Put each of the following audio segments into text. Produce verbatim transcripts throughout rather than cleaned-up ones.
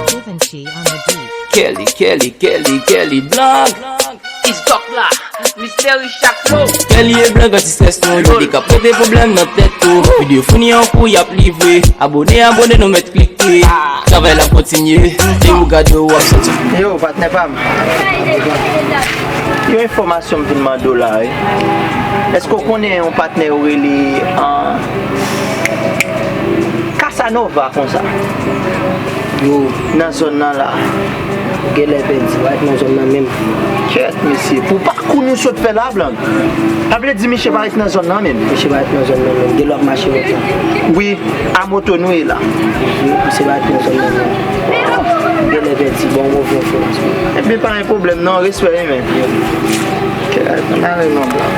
Givenchy on the beat. Kelly, Kelly, Kelly, Kelly Blanc. It's Doc la, Mister Richard Flow. Kelly e Blanc, granti strès nou yo, li k ap pote pwoblèm nan tèt ou. Videyo founi an kou y ap livre. Abone, abone, nou mèt klike. Travay la kontinye. Depi w gade w ap santi. Yo, patnè pa m. Yon enfòmasyon m vin mande w la, wi. Èske w konnen yon patnè yo rele, ah, Casanova konsa? Yo. Nan zòn nan la. Genlè pèdi, pa ret nan zòn nan menm. Kèt, mesye. Pou pakou nou sot fè la, Blanc. Sa vle di misye pa ret nan zòn nan menm. Misye pa ret nan zòn nan menm. Genlè w ap mache moto. Wi, a moto nou ye la. Misye pa ret nan zòn nan menm. Genlè pèdi, bon, move enfòmasyon. Ebyen, pa gen pwoblèm non, respè wi, men. Kèt, mare non, Blanc.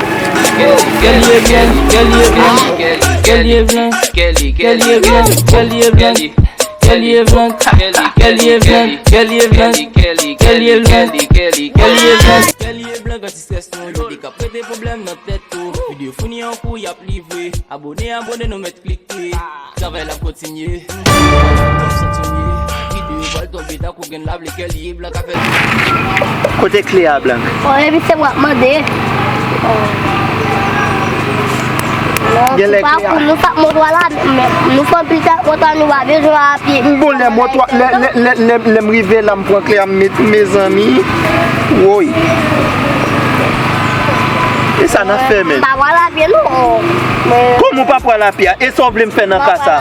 Kelly e Blanc, Kelly e Blanc, Kelly e Blanc, Kelly e Blanc, Kelly e Blanc, Kelly e Blanc, Kelly e Blanc, Kelly e Blanc, Kelly e Blanc, Kelly e Blanc, granti strès nou yo, li k ap pote pwoblèm nan tèt ou. Videyo founi an kou y ap livre. Abone, abone, nou mèt klike. Travay la kontinye. Videyo pral tonbe tankou grenn lav, lekel ye Blanc ka fè. Kote kle a, Blanc? Oh, epi se w ap mande. Oh. Non, se pa pou nou, sa k motwa la, men nou fè anpil tan motwa, nou pa bezwen apye. Bon, lè motwa, lè, lè, lè, lè, lè m rive la, m pran kle a, m met, mezanmi. Woy. E sa n ap fè, men? M pa pral apye, non. Men kòman w pa pral apye a? E sa w vle m fè nan ka sa?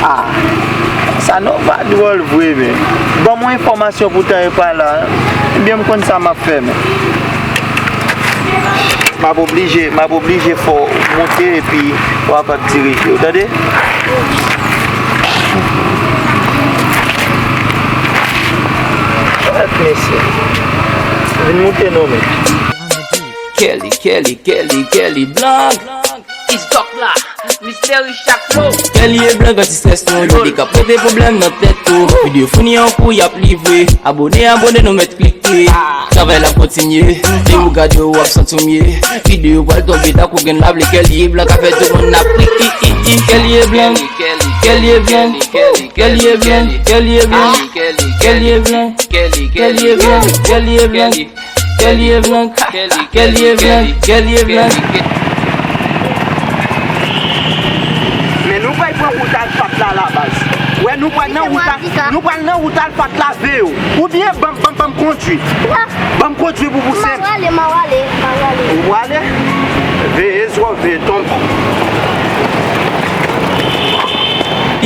Ah, sa non pa dwòl vre, men. Ban m yon enfòmasyon pou tan e pa la. Ebyen, m konn sa m ap fè, men. M ap oblije, m ap oblije fè w monte epi w ap dirije, w tande? Kèt, mesye. Vin monte non, men. Kelly, Kelly, Kelly, Kelly Blanc. It's Doc la, Mister Richard Flow. Kelly e Blanc, granti strès nou yo, li k ap pote pwoblèm nan tèt ou. Videyo founi an kou y ap livre. Abone, abone, nou mèt klike. Travay la kontinye. Depi w gade w ap santi w mye. Videyo pral tonbe tankou grenn lav, lekel ye Blanc ka fè tout moun ap ri, ri, ri, ri. Kelly e Blanc, Kelly e Blanc, Kelly e Blanc, Kelly e Blanc, Kelly e Blanc, Kelly e Blanc, Kelly e Blanc, Kelly e Blanc, Kelly e Blanc, Kelly e Blanc. Men nou pral pran wout Alfat la, la baz. Wè, nou pral nan wout Al-, nou pral nan wout Alfat la, veye w. Oubyen ban m, ban m, ban m kondui. Ban m kondui pou pouse m. M a rale, m a rale, m a rale. Ou prale? Veye zò, veye tonton.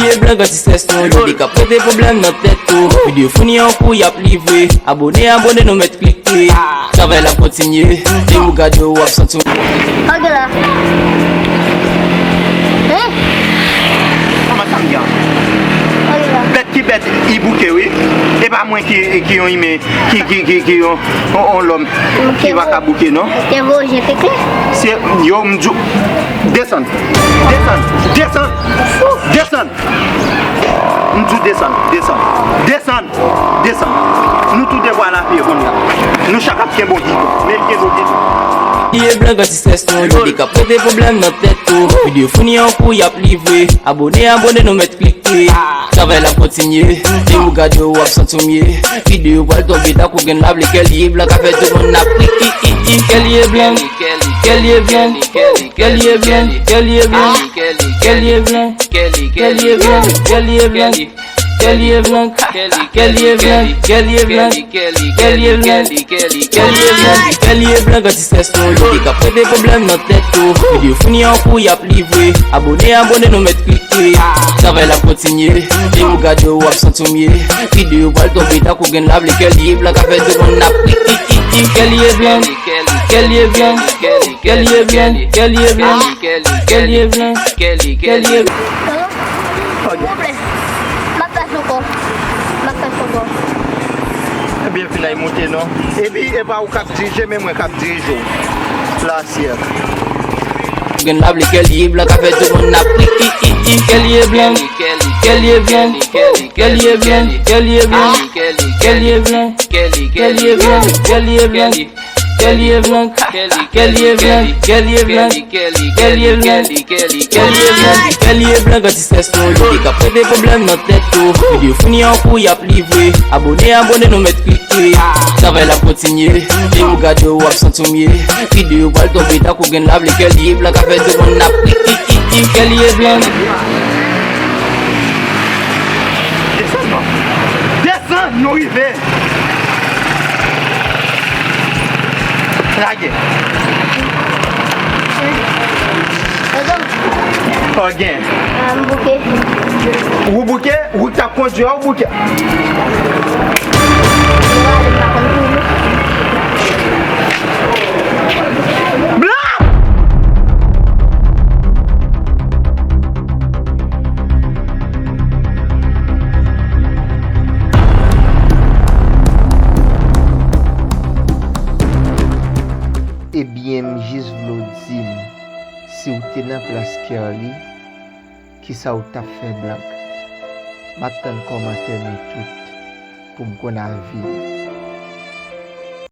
Ye Blanc, granti strès nou yo, li k ap pote pwoblèm nan tèt ou. Videyo founi an kou y ap livre. Abone, abone, nou mèt klike. Travay la kontinye. Depi w gade w ap santi w. Kòman sa m ye a? Bèt ki bèt, li bouke, wi. E pa mwen ki, ki yon imen, ki, ki, ki, ki yon, yon, yon lòm ki pa ka bouke, non. Se yo, m di w, desann, desann, desann, desann. M di w desann, desann, desann, desann. Nou tou de pral apye kounye a. Nou chak ap kenbe yon gidon. Men kenbe yon gidon. Ye Blanc, granti strès nou yo, li k ap pote pwoblèm nan tèt ou. Videyo founi an kou y ap livre. Abone, abone, nou mèt klike. Travay la kontinye. Depi w gade w ap santi w mye. Videyo pral tonbe tankou grenn lav, lekel ye Blanc ka fè tout moun ap ri, ri, ri, ri. Kelly e Blanc, Kelly e Blanc, Kelly e Blanc, Kelly e Blanc, Kelly e Blanc, Kelly e Blanc, Kelly e Blanc, Kelly e Blanc, Kelly e Blanc, Kelly e Blanc, Kelly e Blanc, Kelly e Blanc, granti strès nou yo, li k ap pote pwoblèm nan tèt ou. Videyo founi an kou y ap livre. Abone, abone, nou mèt klike. Travay la kontinye. Depi w gade w ap santi w mye. Videyo pral tonbe tankou grenn lav, lekel ye Blanc ka fè tout moun ap ri, ri, ri, ri. Kelly e Blanc, Kelly e Blanc, Kelly e Blanc, Kelly e Blanc, Kelly e Blanc, Kelly e Blanc. Silvouplè, m ap fè sou kò. M ap fè sou kò. Ebyen, vin ay monte non. Epi, e pa ou k ap dirije, men mwen k ap dirije w. La, syèk. Grenn lav, lekel ye Blanc ka fè tout moun ap ri, ri, ri, ri. Kelly e Blanc, Kelly e Blanc, Kelly e Blanc, Kelly e Blanc, Kelly e Blanc, Kelly e Blanc, Kelly e Blanc. Kelly e blank, Kelly e blank, Kelly e blank, Kelly e blank, Kelly e blank, anti strès nou yo ki ka pote pwoblèm nan tèt ou. Videyo fini an kou y ap livre. Abone, abone, nou mèt klike. Travay la kontinye. Lè ou gade w ap santi w mye. Videyo pral tonbe tankou grenn lave. Kelly e blank ap fè tout moun ap ri, ri, ri. Kelly e blank. Desann non. Desann, nou rive. Lage. Ou gen. Ou bouke? Ou t ap kondui a, ou bouke? Blan! Ebyen, m jis vle w di m, si w te nan plas Kerly, kisa w t ap fè, Blank? M ap tann kòmantè nou tout pou m konn avi nou.